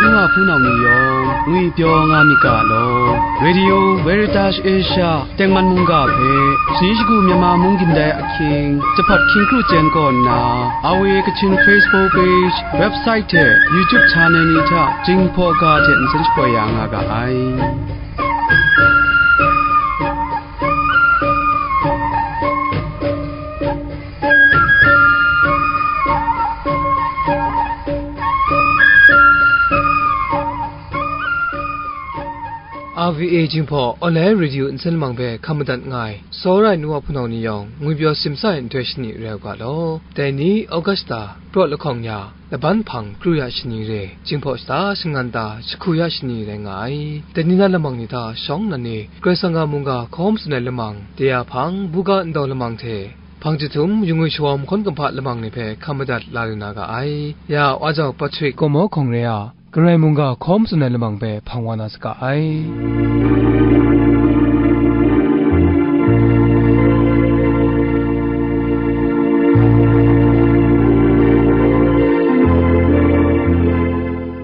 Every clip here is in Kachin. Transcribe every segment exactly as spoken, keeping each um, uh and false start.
N wa hpunau ni yawng ngwipyaw nga myit ga law, Radio Veritas Asia tengman mungga hpe, shani shagu Myanmar mung gindai ahkying, jahpat hkying kru chyen kaw nna, R V A Kachin Facebook page, website hte YouTube channel ni hta Jinghpaw ga hte nsen shapoi ya nga ga ai. R V A Jinghpaw Online Radio nsen lamang hpe hkam madat nga ai, tsawra ai nu wa hpunau ni yawng, ngwipyaw simsa ai nhtoi shani rai u ga law. Dai ni Augusta, Prawt lahkawng ya, laban hpang kru ya shani re, Jinghpaw shata shangan ta jahku ya shani rai nga ai. Dai ni na lamang ni hta shawng nnan e, Karai Kasang a mungga hkawm tsun ai lamang, de ya hpang, buga ndau lamang hte, hpang jahtum, yungwi shawawm hkawn kumhpa lamang ni hpe hkam madat la lu na ga ai. Ya, Wa Jau Patrick, Gaw Maw Hkawng Re a, Karai mungga hkawm tsun ai lamang hpe hpang wa na saga ai.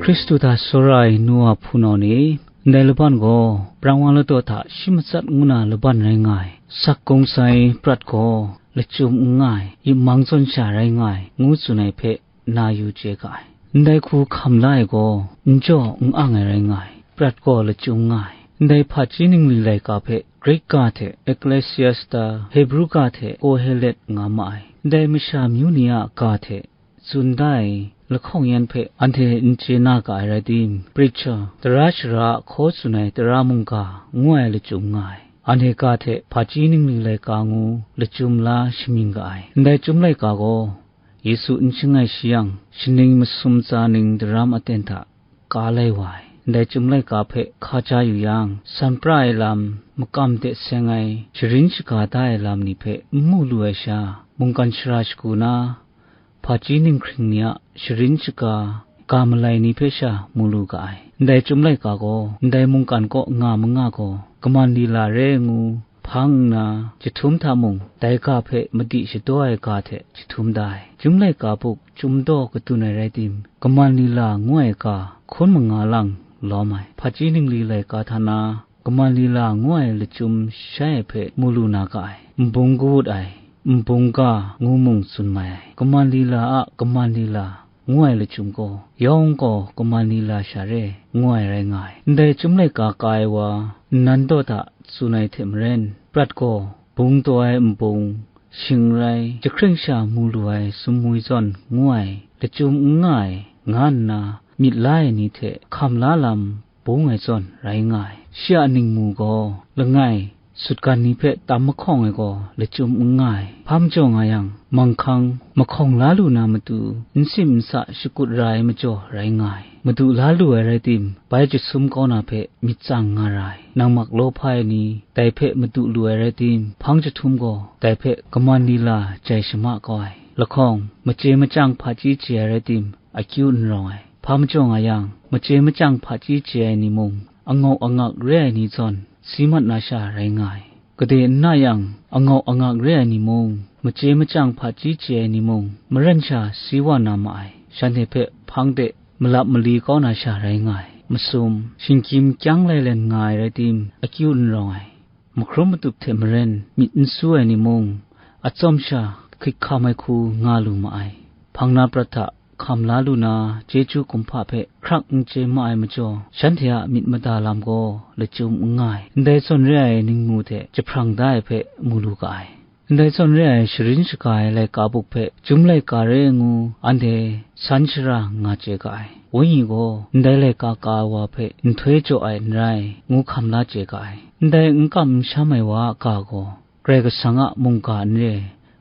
Hkristu hta tsawra ai nu wa hpunau ni, ndai laban gaw, brang wa ladaw hta shi matsat ngu na laban rai nga ai, sak kung sai prat gaw, lachyum n nga ai, yip mang zawn sha rai nga ai, ngu tsun ai hpe, na yu chye ga ai. Ndai hku hkam la ai gaw, n jaw n ang ai rai nga ai, prat gaw lachyum nga ai. Ndai hpaji ningli laika hpe Grik ga hte Ecclesiasta, Hebru ga hte Kohelet nga ma ai. Ndai masha amyu ni a ga hte tsun da ai lahkawng yan hpe anhte n chye na ga ai rai tim, preacher, tara shara a hkaw tsun ai tara mungga ngu ai lachyum nga ai. Anhte ga hte hpaji ningli laika ngu lachyum la shamying ga ai. Ndai chyum laika gaw, Yesu n shangai shi yang, shaning masum tsa ning daram aten hta ka lai wa ai. Ndai chyum laika hpe hka ja yu yang, san pra ai lam, makam de seng ai, sharin shaga da ai lam ni hpe n mu lu ai sha, mungkan shara shagu na, hpaji ninghkring ni a sharin shaga, ga malai ni hpe sha mu lu ga ai. Ndai chyum laika gaw, ndai mungkan kaw nga manga gaw, kaman lila re ai ngu, hpang nna, jahtum hta mung, dai ga hpe madi shadaw ai ga hte jahtum da ai. Chyum laika bup chyum daw kadun ai rai tim, kaman lila ngu ai ga hkun manga lang lawm ai. Hpaji ningli laika hta na, kaman lila ngu ai lachyum shai ai hpe mu lu na ga ai. Nbung kawut ai, nbung ga ngu mung tsun mai ai. Kaman lila a kaman lila, ngu ai lachyum gaw, yawng gaw kaman lila sha re, ngu ai rai nga ai. Ndai chyum laika ka ai wa, nnan daw hta tsun ai hte maren, prat gaw, bung taw ai nbung, shing rai, jahkring sha mu lu ai sumwi zawn ngu ai, lachyum n nga ai, nga nna, myit la ai ni hte hkam la lam, bung ai zawn rai nga ai. Shi a ningmu gaw, langai, sutgan ni hpe tam mahkawng ai gaw lachyum n nga ai. Hpa majaw nga yang, manghkang mahkawng la lu na matu, n sim n sa shakut ra ai majaw rai nga ai. Madu la lu ai rai tim, bai jasum kau na hpe myit tsang nga ra ai. Nang mak lawhpa ai ni, dai hpe madu lu ai rai tim, hpang jahtum gaw, dai hpe kaman lila jai shama kau ai. Lahkawng, machye machyang hpaji chye ai rai tim, akyu n rawng ai. Hpa majaw nga yang, machye machyang hpaji chye ai ni mung, angau angak re ai ni zawn, si mat na sha rai nga ai. Gade n na yang, angau angak re ai ni mung, machye machyang hpaji chye ai ni mung, maren sha si wa na ma ai. Shanhte hpe hpang de malap mali kau na sha rai nga ai. Masum, shinggyim kyang lailen nga ai rai tim, akyu n rawng ai. Mahkrum matup hte maren myit n su ai ni mung, atsawm sha hkrit hkam ai hku nga lu ma ai. Hpang na prat hta hkam la lu na, chyeju kumhpa hpe hkrak n chye ma ai majaw, shanhte a myit mada lam gaw lachyum n nga ai. Ndai zawn re ai ningmu hte jahprang da ai hpe mu lu ga ai. Ndai zawn re ai sharin shaga ai laika bup hpe, chyum laika re ngu, anhte san shara nga chye ga ai. Wenyi gaw, ndai laika ka ai wa hpe nhtoi jaw ai n rai, ngu hkam la chye ga ai. Ndai n kam n sham ai wa a ga gaw, Karai Kasang a mungga n re,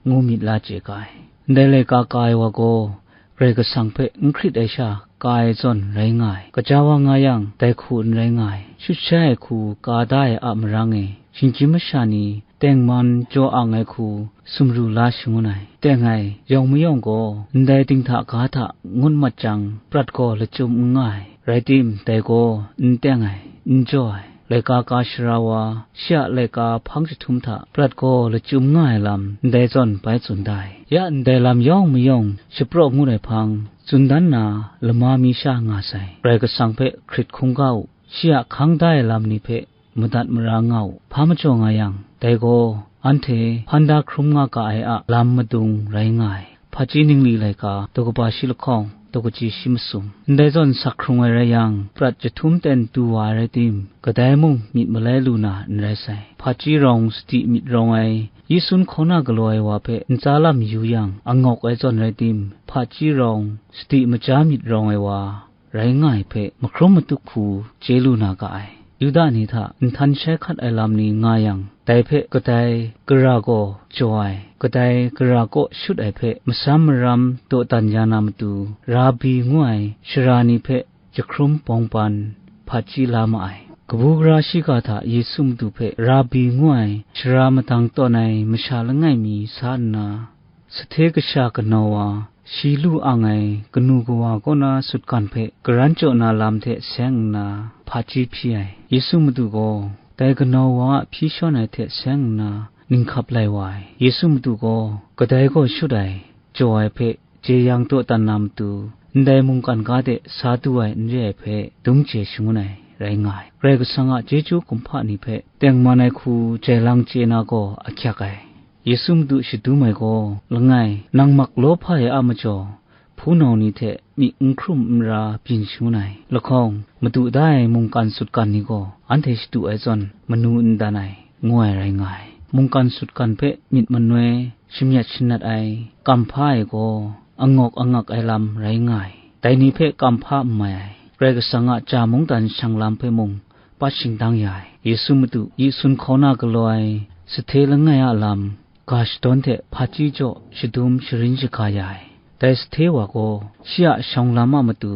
ngu myit la chye ga ai. Ndai laika ka ai wa gaw, Karai Kasang hpe n hkrit ai sha ka ai zawn rai nga ai. Gaja wa nga yang, dai hku n rai nga ai. Shut shai ai hku ka da ai a marang e, shinggyim masha ni tengman jaw ang ai hku sumru la shangun ai. Teng ai, yawng mayawng gaw, ndai dinghta ga hta ngut mat jang, prat gaw lachyum n nga ai. Rai tim, dai gaw n teng ai, n jaw ai. laika ka shara wa, shi a laika hpang jahtum hta prat gaw lachyum nga ai lam ndai zawn bai tsun da ai. Ya ndai lam yawng mayawng shapraw ngut ai hpang tsun dan na lama mi sha nga sai. Karai Kasang hpe hkrit hkungga u, shi a hkang da ai lam ni hpe madat mara nga u. Hpa majaw nga yang, dai gaw anhte hpan da hkrum nga ga ai a lam madung rai nga ai. Hpaji ningli laika, daw kaba shi lahkawng, daw kaji shi masum. Ndai zawn sak hkrung ai rai yang, prat jahtum ten du wa ai rai tim, kadai mung myit malai lu na n rai sai. Hpaji rawng sadi myit rawng ai, Yesu hkauna galaw ai wa hpe ntsa lam yu yang, angawk ai zawn rai tim, hpaji rawng sadi maja myit rawng ai wa, rai nga ai hpe mahkrum matuk hku chye lu na ga ai. Yuda ni hta nhtan shai hkat ai lam ni nga yang, dai hpe kadai gara gaw jaw ai, kadai gara kaw shut ai hpe masam maram dawdan ya na matu, Rabi ngu ai shara ni hpe jahkrum bawng pan hpaji la ma ai. Kabu gara shiga hta Yesu Madu hpe Rabi ngu ai shara madang tawn ai masha langai mi sa nna, sahte kasha kanau wa, shi lu ang ai kanu kawa kaw na sutgan hpe karan jaw na lam hte seng nna hpaji hpyi ai. Yesu Madu gaw dai kanau wa a hpyi shawn ai hte seng nna ninghkap lai wa ai. Yesu Madu gaw kadai gaw shut ai, jaw ai hpe jeyang dawdan na matu, ndai mungkan ga de sa du ai n re ai hpe dum chye shangun ai rai nga ai. Karai Kasang a chyeju kumhpa ni hpe tengman ai hku jai lang chye na gaw ahkyak ai. Yesu Madu shadum ai gaw langai, nang mak lawhpa ai a majaw, hpunau ni hte myi n hkrum n ra byin shangun ai. Lahkawng, madu da ai mungkan sutgan ni gaw anhte shadu ai zawn manu n dan ai, ngu ai rai nga ai. Mungkan sutgan hpe myit manoi, shamyet shanat ai, kam hpa ai gaw, angawk angak ai lam rai nga ai. Dai ni hpe kam hpa n mai ai, Karai Kasang a ja mungdan shang lam hpe mung, pat shingdang ya ai. Yesu Madu, Yesu hkauna galaw ai, sahte langai a lam, ga shadawn hte hpaji jaw shadum sharin shaga ya ai. Dai sahte wa gaw, shi a shawng lam a matu,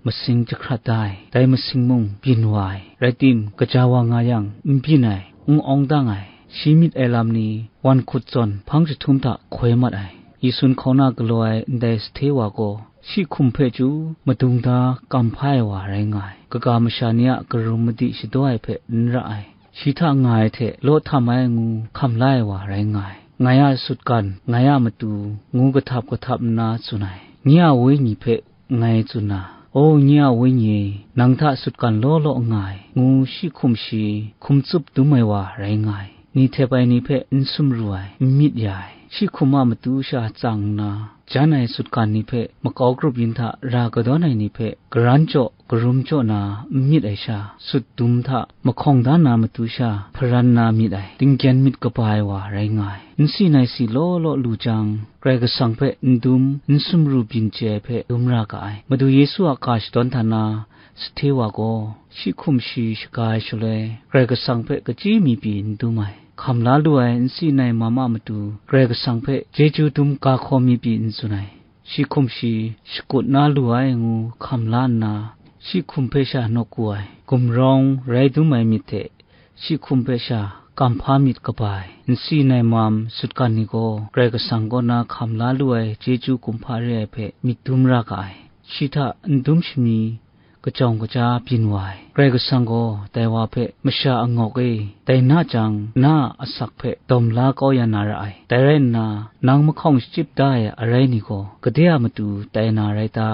masing jahkrat da ai. Dai masing mung byin wa ai. Rai tim, kaja wa nga yang, n byin ai, n awng dang ai. Shi myit ai lam ni, wan hkut zawn hpang jahtum hta hkoi mat ai. Yesu hkauna galaw ai ndai sahte wa gaw, shi hkum hpe chyu madung da kam hpa ai wa rai nga ai. Kaga masha ni a karum madi shadaw ai hpe n ra ai, shi hta nga ai hte law htam ai ngu hkam la ai wa rai nga ai. Ngai a sutgan, ngai a matu, ngu kahtap kahtap nna tsun ai. Nye a wenyi hpe ngai tsun na, O nye a wenyi e, nang hta sutgan law law nga ai, ngu shi hkum shi hkum tsup dum ai wa rai nga ai. Ni htep ai ni hpe n sumru ai, n myit ya ai, shi hkum a matu sha tsang nna, jan ai sutgan ni hpe makau grup yin hta ra kadawn ai ni hpe, karan jaw, karum jaw na n myit ai sha, sut dum hta mahkawng da na matu sha, hparan na myit ai, tinggen myit kaba ai wa rai nga ai. N si nai si law law lu jang, Karai Kasang hpe n dum, n sumru byin chye ai hpe dum ra ga ai. Madu Yesu a ga shadawn hta na, sahte wa gaw, shi hkum shi shaga ai shaloi, Karai Kasang hpe kachyi mi pyi n dum ai. Hkam la lu ai n si nai mam a matu, Karai Kasang hpe chyeju dum ga hkaw mi pyi n tsun ai. Shi hkum shi shakut na lu ai ngu hkam la nna, shi hkum hpe sha nawku ai, gumrawng rai dum ai myit hte, shi hkum hpe sha kam hpa myit kaba ai, n si nai mam sutgan ni gaw, Karai Kasang kaw na hkam la lu ai chyeju kumhpa re ai hpe myit dum ra ga ai. Shi hta n dum shami, kajawng kaja byin wa ai. Karai Kasang gaw dai wa hpe, masha angawk e, dai na jang, na a asak hpe dawm la kau ya na ra ai. Dai rai nna, nang mahkawng shachyip da ai arai ni gaw, gade a matu tai na rai ta?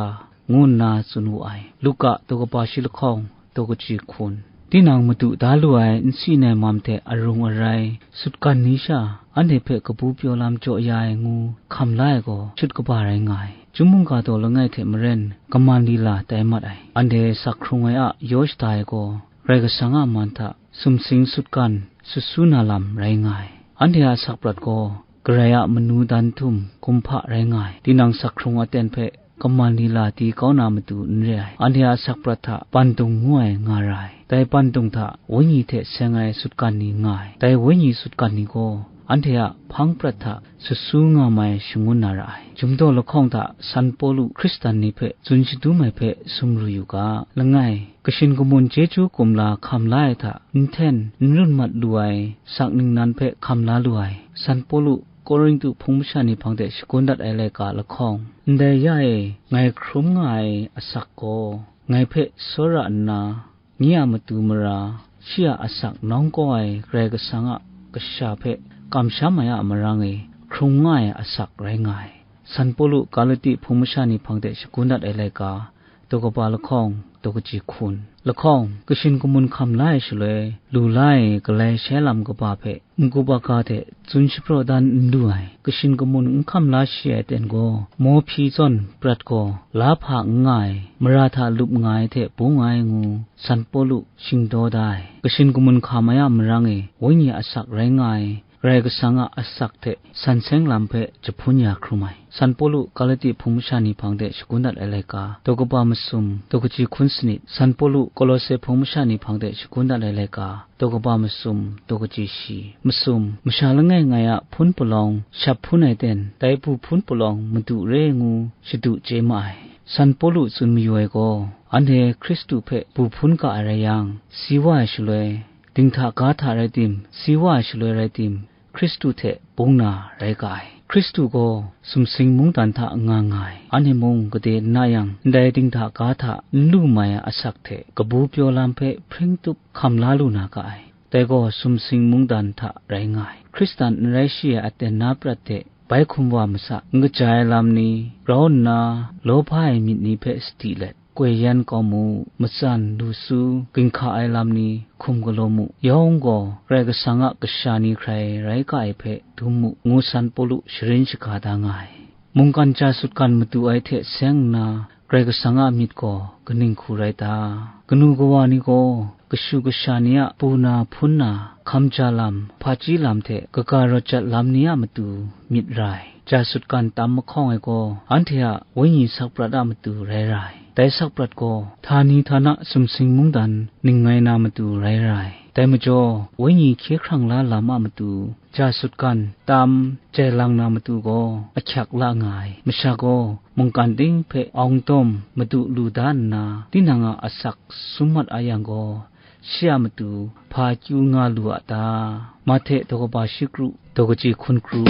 Ngu nna tsun wu ai. Luka daw kaba shi lahkawng, daw kaji hkun. Tinang madu da lu ai n si nai mam hte arung arai, sutgan ni sha, anhte hpe kabu pyaw lam jaw ya ai ngu hkam la ai gaw, shut kaba rai nga ai. Chyum mungga daw langai hte maren, kaman lila tai mat ai. Anhte sak hkrung ai a yaw shada ai gaw, Karai Kasang a man hta sumsing sutgan sut su na lam rai nga ai. Anhte a asak prat gaw, Karai a manu dan htum kumhpa rai nga ai. Tinang sak hkrung aten hpe kaman lila di kau na matu n re ai. Anhte a asak prat hta pandung ngu ai nga ra ai. Dai pandung hta wenyi hte seng ai sutgan ni nga ai. Dai wenyi sutgan ni gaw, anhte a hpang prat hta sut su nga mai shangun na ra ai. Jumdaw lahkawng hta San Pawlu Hkristan ni hpe tsun shadum ai hpe sumru yu ga, langai, kashin kamun chyeju kumla hkam la ai hta, n hten, n run mat lu ai, sak ningnan hpe hkam la lu ai, San Pawlu Korintu hpung masha ni hpang de shagun dat ai laika lahkawng, ndai ya e, ngai hkrum nga ai asak gaw, ngai hpe tsawra nna, nye a matu mara, shi a asak nawng kau ai Karai Kasang a kasha hpe kamsham ai a marang e hkrung nga ai asak rai nga ai. San Pawlu Galati hpung masha ni hpang de shagun dat ai laika, daw kaba lahkawng, daw kaji hkun. Lahkawng, kashin kamun hkam la ai shaloi, lu la ai galai shai lam kaba hpe n-gup aga hte tsun shapraw dan n lu ai, kashin kamun n hkam la shi ai ten gaw, mawhpyi zawn prat gaw, la hpa n nga ai, mara hta lup nga ai hte bung ai ngu, San Pawlu shingdaw da ai. Kashin kamun hkam ai a marang e, Wenyi a asak rai nga ai, Karai Kasang a asak hte san seng lam hpe jahpun ya hkrum ai. San Pawlu Galati hpung masha ni hpang de shagun dat ai laika, daw kaba masum, daw kaji hkun sanit. San Pawlu Kolose hpung masha ni hpang de shagun dat ai laika, daw kaba masum, daw kaji shi. Masum, masha langai ngai a hpun palawng, shap hpun ai ten, dai bu hpun palawng madu re ngu shadu chye ma ai. San Pawlu tsun mayu ai gaw, anhte Hkristu hpe bu hpun ga ai rai yang, si wa ai shaloi, dinghta ga hta rai tim, si wa ai shaloi rai tim, Hkristu hte bung na rai ga ai. Hkristu gaw sumsing mungdan hta nga nga ai. Anhte mung gade n na yang, ndai dinghta ga hta n lu mai ai asak hte kabu pyaw lam hpe hpring tup hkam la lu na ga ai. Dai gaw sumsing mungdan hta rai nga ai. Hkristan n rai shi ai aten na prat de bai hkum wa masa, n kaja ai lam ni, grau nna lawhpa ai myit ni hpe sadi let, koi yan kau mu, matsan, lu su, ginhka ai lam ni hkum galaw mu, yawng gaw Karai Kasang a kasha ni hkrai rai ga ai hpe dum mu, ngu San Pawlu sharin shaga da nga ai. Mungkan ja sutgan madu ai hte seng nna, Karai Kasang a myit gaw kaning hku rai ta? Kanu kawa ni gaw kashu kasha ni a pu na hpun na, hkam ja lam, hpaji lam hte kaga rawt jat lam ni a matu myit ra ai. Ja sutgan tam mahkawng ai gaw, anhte a wenyi sakprat a matu rai ra ai. Dai sakprat gaw, htani htana sumsing mungdan ning ngai na matu rai ra ai. Dai majaw, wenyi hkye hkrang la lam a matu, ja sutgan tam jai lang na matu gaw, ahkyak la nga ai. Masha gaw mungkan ting hpe awng dawm madu lu da nna, tinang a asak sum mat a yang gaw, shi a matu hpa kyu nga lu a ta? Mahte daw kaba shi kru, daw kaji hkun kru.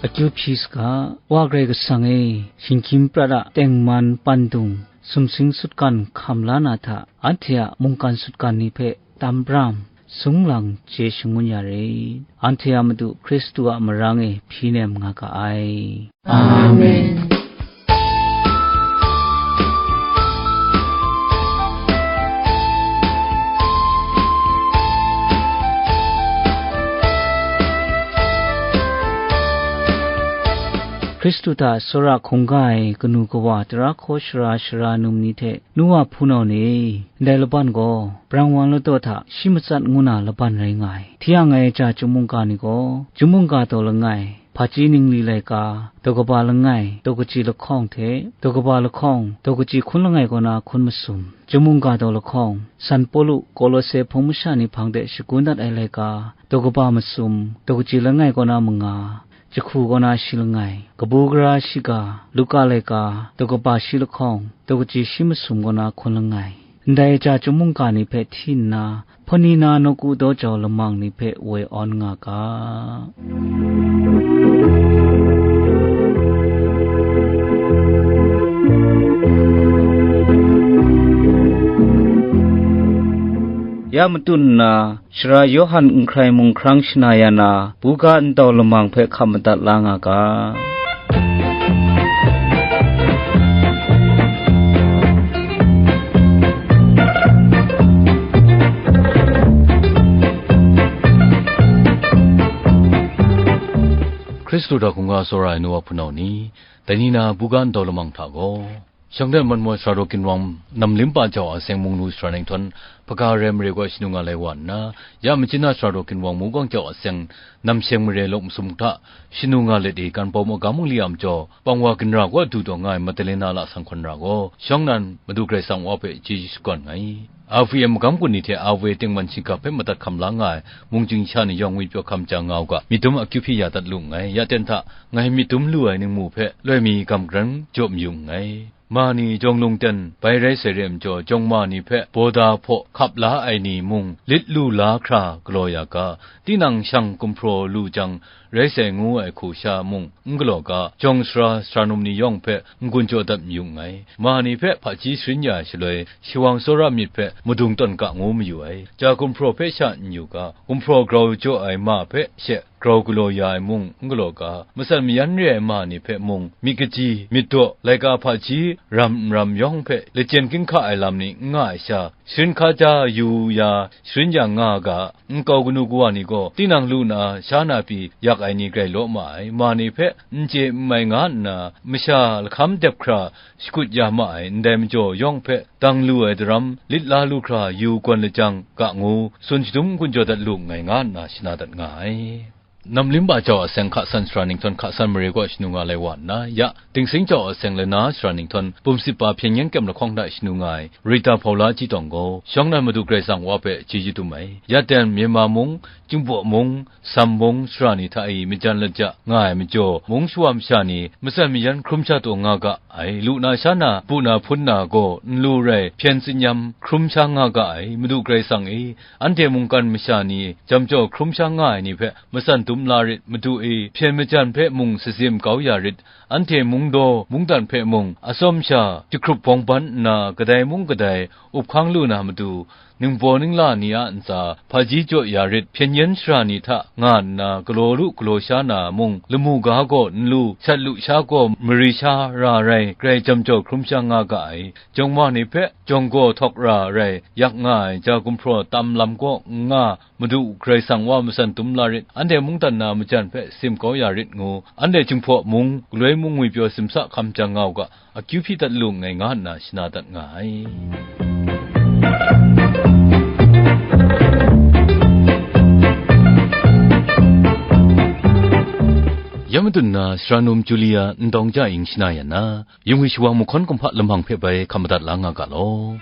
Akyu hpyi saga, Wa Karai Kasang e, shinggyim prat a tengman pandung, sumsing sutgan hkam la na hta, anhte a mungkan sutgan ni hpe tam bram, sung lang chye shangun ya rit. Anhte a Madu Hkristu a marang e hpyi nem nga ga ai. Amen. Hkristu hta tsawra hkungga ai kanu kawa, tara hkaw shara, sara num ni hte, nu wa hpunau ni, ndai laban gaw, brang wan ladaw hta shi matsat ngu na laban rai nga ai. Hti yang ai ja chyum mungga ni gaw, chyum mungga daw langai, hpaji ningli laika, daw kaba langai, daw kaji lahkawng hte, daw kaba lahkawng, daw kaji hkun langai kaw na hkun masum, chyum mungga daw lahkawng, San Pawlu, Kolose hpung masha ni hpang de shagun dat ai laika, daw kaba masum, daw kaji langai kaw na manga, jahku kaw na shi langai, kabu gara shiga, luka laika, daw kaba shi lahkawng, daw kaji shi masum kaw na hkun langai, ndai ja chyum mungga ni hpe hti nna, hpani na nawku daw jau lamang ni hpe woi awn nga ga. Ya matun nna, Sara Yawhan n hkrai mung hkrang shana ya na, buga ntau lamang hpe hkap madat la nga ga. Hkristu hta hkungga tsawra ai nu wa hpunau ni, dai ni na buga ntau lamang hta gaw, Shang de Manmoi sara daw ginwang nam limpa jau a seng mung lu sara nang htawn, hpaga re mare gaw shanung nga lai wa nna, ya machyin na sara daw ginwang mungkawng jau a seng Namsheng mare lawk masum hta shanu nga let i, kan pawm agam mungli a majaw, pang wa ginra kaw du taw nga ai Madalena lasang hkawn ra gaw, shawng nnan Madu Karai Kasang wa hpe chyeju shakawn nga i. R V M magam kun ni hte R V A tingman shingkap hpe madat hkam la nga ai mungchying sha ni yawng ngwipyaw hkam ja nga u ga, myit dum akyu hpyi ya dat lu nngai. Ya ten hta, ngai myit dum lu ai ningmu hpe loi mi gam garan jaw mayu nngai. Ma ni jawng lung ten bai rai sai re ai majaw, jawng ma ni hpe bawda hpaw hkap la ai ni mung lit lu la hkra galaw ya ga, tinang shang gumhpraw lu jang rai sai ngu ai hku sha mung n galaw ga, jawng sara sara num ni yawng hpe n-gun jaw dat mayu nngai. Ma ni hpe hpaji sharin ya ai shaloi, shawang tsawra myit hpe madung tawn ga ngu mayu ai. Ja gumhpraw hpe sha n yu ga, gumhpraw grau jaw ai ma hpe she grau galaw ya ai mung n galaw ga, matsan mayan re ai ma ni hpe mung myit kaji, myit daw, laika hpaji ram n ram yawng hpe lachyen ginhka ai lam ni n nga ai sha, sharin hkaja yu ya, sharin yang nga ga, nkau kanu kawa ni gaw tinang lu na, sha na pyi yak ai ni grai law ma ai, ma ni hpe n chye n mai nga nna, masha lahkam dep hkra shakut ya ma ai, ndai majaw yawng hpe dang lu ai daram, lit la lu hkra yu gawn lajang ga ngu, tsun shadum n-gun jaw dat lu nngai, nga nna shana dat nga ai. Namlimba jau a seng hka san sara ninghtawn hka san mare kaw shanu nga lai wa nna, ya, Dingsing jau a seng lana sara ninghtawn bum sitpa hpyen yen kyem lahkawng hta shanu nga ai Rita Hpaula Chyitawng gaw, shawng nnan Madu Karai Kasang wa hpe chyeju dum ai. Ya ten Myanmar mung, Jinghpaw mung, Sam mung sara ni hta e majan laja nga ai majaw, mung shawa masha ni matsan mayan hkrum sha taw nga ga ai, lu na sha na, bu na hpun na gaw n lu rai, hpyen tsinyam hkrum sha nga ga ai, Madu Karai Kasang e, anhte mungkan masha ni jamjaw hkrum sha nga ai ni hpe matsan dum la rit, Madu e, hpyen majan hpe mung sazim kau ya rit, anhte mungdaw mungdan hpe mung atsawm sha jahkrup bawng ban nna, kadai mung kadai up hkang lu na matu, ningbaw ningla ni a ntsa hpaji jaw ya rit, hpyen yen sara ni hta nga nna galaw lu galaw sha na mung, lamu ga gaw n lu, shat lu sha gaw mari sha ra rai, grai jamjaw hkrum sha nga ga ai, jawng ma ni hpe jawng gaw htawk ra rai, yak nga ai ja gumhpraw tam lam kaw n nga, Madu Karai Kasang wa matsan dum la rit, anhte mungdan na majan hpe sim kau ya rit ngu, anhte Jinghpaw mung, galoi mung ngwipyaw simsa hkam jang nga u ga, akyu hpyi dat lu nngai, nga nna shana dat nga ai. Ya madun na, sara num Julia Ndawng Ja Ing shana yan na, yung ai shawang mahkawn kumhpa lamang hpe bai hkam madat la nga ga law.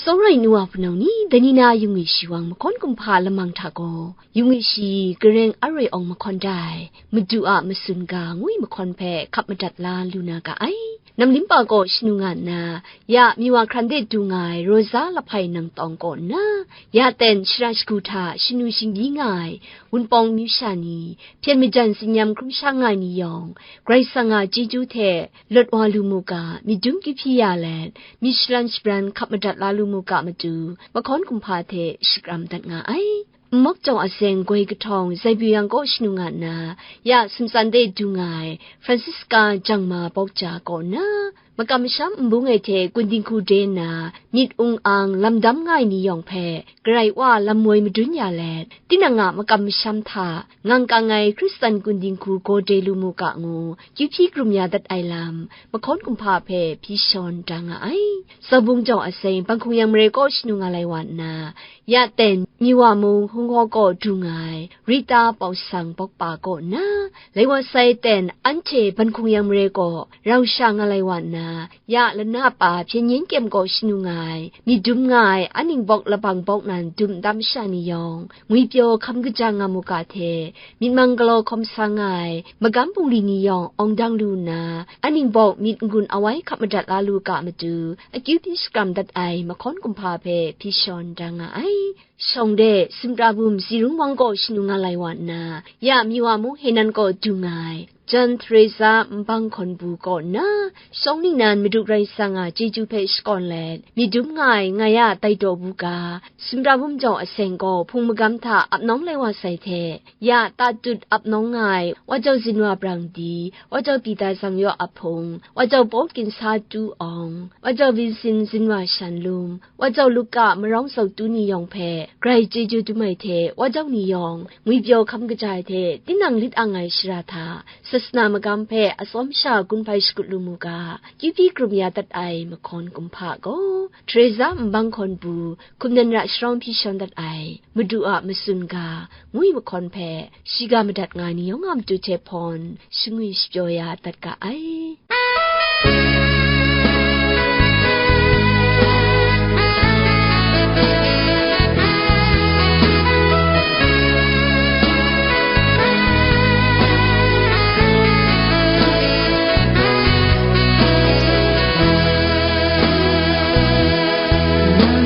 Sawrai nu wa hpunau ni, dai ni na yung ai shawang mahkawn kumhpa lamang hta gaw, yung ai shi gareng aroi awng mahkawn dai, Madu a matsun ga ngwi mahkawn hpe hkap madat la lu na ga ai. Namlimpa kaw shanu nga nna, ya Miwa hkran de du nga ai Rosa Lahpai Nang Tawng kaw nna, ya ten shara shagu hta shanu shingbyi nga ai Wunpawng myu sha ni, hpyen majan tsinyam hkrum sha nga ai ni yawng, Karai Kasang a chyeju hte lawt wa lu mu ga, myit dum kyu hpyi ya let, myit shalan shabran hkap madat la lu mu ga matu, mahkawn kumhpa hte shakram dat nga ai. Nmawk jau a seng goi kahtawng Zaibu yang kaw shanu nga nna, ya Sumtsan de du nga ai Francisca Jangma Bawkja kaw nna, makam masham nbung ai hte kun dinghku de nna, myit ung ang lam dam nga ai ni yawng hpe, Karai wa lam woi madun ya let, tinang a makam masham hta ngang kang ai Hkristan kun dinghku gaw de lu mu ga ngu, kyu hpyi karum ya dat ai lam, mahkawn kumhpa hpe hpyi shawn da nga ai. Saubung jau a seng, Banghkung Yang Mare kaw shanu nga lai wa nna, ya ten Miwa mung Hung Haw kaw du nga ai Rita Pawsang Bawkpa kaw nna, lai wa sai ten anhte Banghkung Yang Mare kaw rau sha nga lai wa nna, ya lana pa hpyen yen kyem kaw shanu nga ai, myit dum nga ai Aning Bawk Labang Bawk nan dum tam sha ni yawng, ngwipyaw hkam kaja nga mu ga hte, myit mang galaw hkawm sa nga ai magam bungli ni yawng awng dang lu nna, Aning Bawk myit n-gun awai hkap madat la lu ga matu, akyu hpyi shakram dat ai mahkawn kumhpa hpe hpyi shawn da nga ai. Shawng de, Sumtra bum Zirung wang kaw shanu nga lai wa nna, ya Miwa mung Henan kaw du nga ai, Jan Theresa Nbang Hkawn Bu kaw nna, shawng ningnan Madu Karai Kasang a chyeju hpe shakawn let, myit dum nga ai Ngaya Tai Daw Bu ga, Sumtra bum jau a seng gaw hpung magam hta ap nawng lai wa sai hte, ya tatut ap nawng nga ai, Wa Jau Zinwa Brang Di, Wa Jau Pita Zang Yaw Ahpung, Wa Jau Paul Ginsa Tu Awng, Wa Jau Vincent Zinwa Shan Lum, Wa Jau Luka Marawng Zau Tu ni yawng hpe, grai chyeju dum ai hte, Wa Jau ni yawng, ngwipyaw hkam kaja ai hte, tinang lit ang ai shara hta, Asana magam hpe atsawm sha gun hpai shakut lu mu ga, Q P krum ya dat ai mahkawn kumhpa gaw, Teresa Nbang Hkawn Pru, Hkum Nan Ra Sharawng hpyi shawn dat ai, Madu a Matsun Ga, ngwi mahkawn hpe, shiga madat nga ai ni yawng a matu hte hpawn, shangwi shapyaw ya dat ga ai.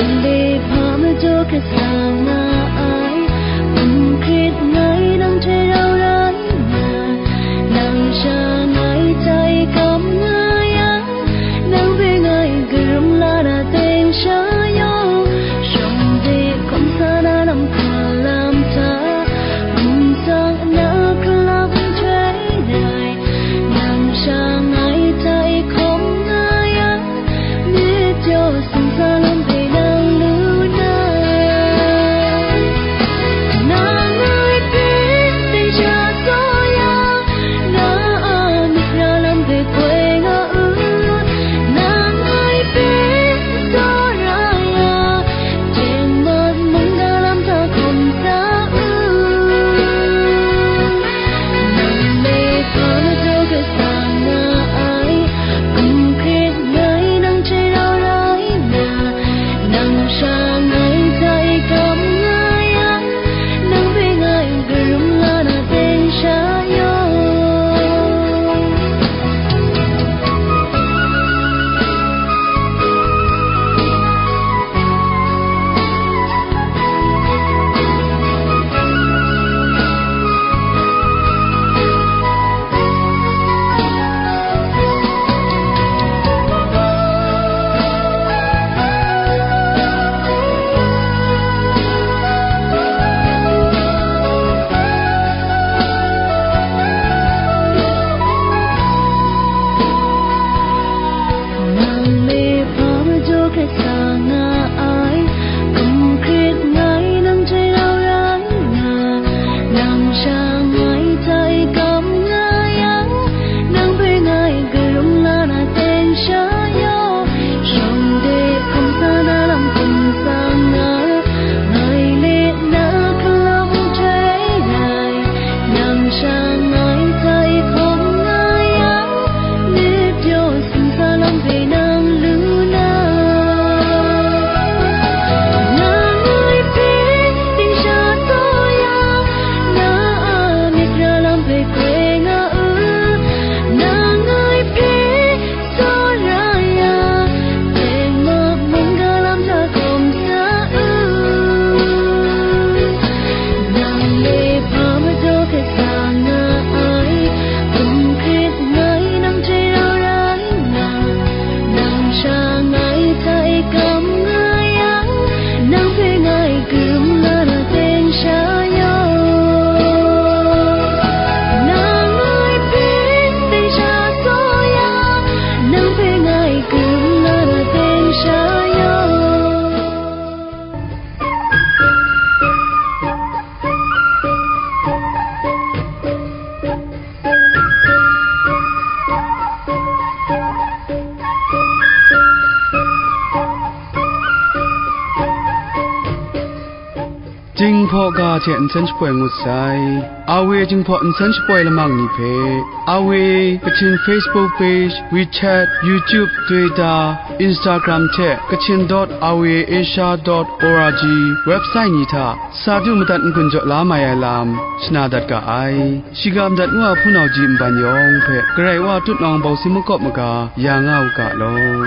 Nang de hpa majaw hkrat sa nga ai, hkum hkrit ngai nang hte rau rai nna, nang sha ngai hta e kam nga yang, nang hpe ngai karum la na teng sha yawng, shawng de hkawm sa na lam hkalam hta, nsak na hkalam nhtoi rai, nang sha ngai hta e hkawm nga yang, myit pyaw sumsa lam hpe nang lu na. Nang ngai hpe teng sha tsaw ya, na a myit ra lam hpe koi nga u. Nang ngai hpe tsawra ya, tengman mungga lam hta hkawm sa u. Nang lehkang majaw hkrat sa nga ai, hkum hkrit ngai nang hte rau rai nna, nang sha ngai hta e kam nga yang, nang hpe ngai karum la na teng sha yawng. Nang lehkang majaw hkrat sa nga ai, hkum hkrit ngai nang hte rau rai nna, nang sha ngai hta e kam nga yang, nang hpe ngai karum la na teng sha yawng, shawng de hkawm sa na lam hkum tsang na, ngai le na hkalam nhtoi rai, nang sha ngai hta e hkawm nga yang, myit pyaw sumsa lam hpe nang lu na. Nang ngai hpe teng sha tsaw ya, na a myit ra lam hpe koi nga u. Nang ngai hpe tsawra ya, tengman mungga lam hta hkawm sa u. Nang lehkang majaw hkrat sa nga ai, hkum hkrit ngai nang hte rau rai nna, nang sha ngai hta e kam nga yang, nang hpe ngai karum la na teng sha yawng. Nang ngai hpe teng sha tsaw ya, nang hpe ngai karum la na teng sha yawng. Jinghpaw ga hte nsen shapoi ngut sai. Awe Jinghpaw nsen shapoi lamang ni hpe, Awe Kachin Facebook page, WeChat, YouTube, Twitter, Instagram hte Kachin dot awe asia dot org website ni hta sa du madat n-gun jaw la mai ai lam shana dat ga ai. Shiga madat ngu a hpunau ji nban yawng hpe Karai Wa tutnawng bawsi makawp maga ya nga u ga law.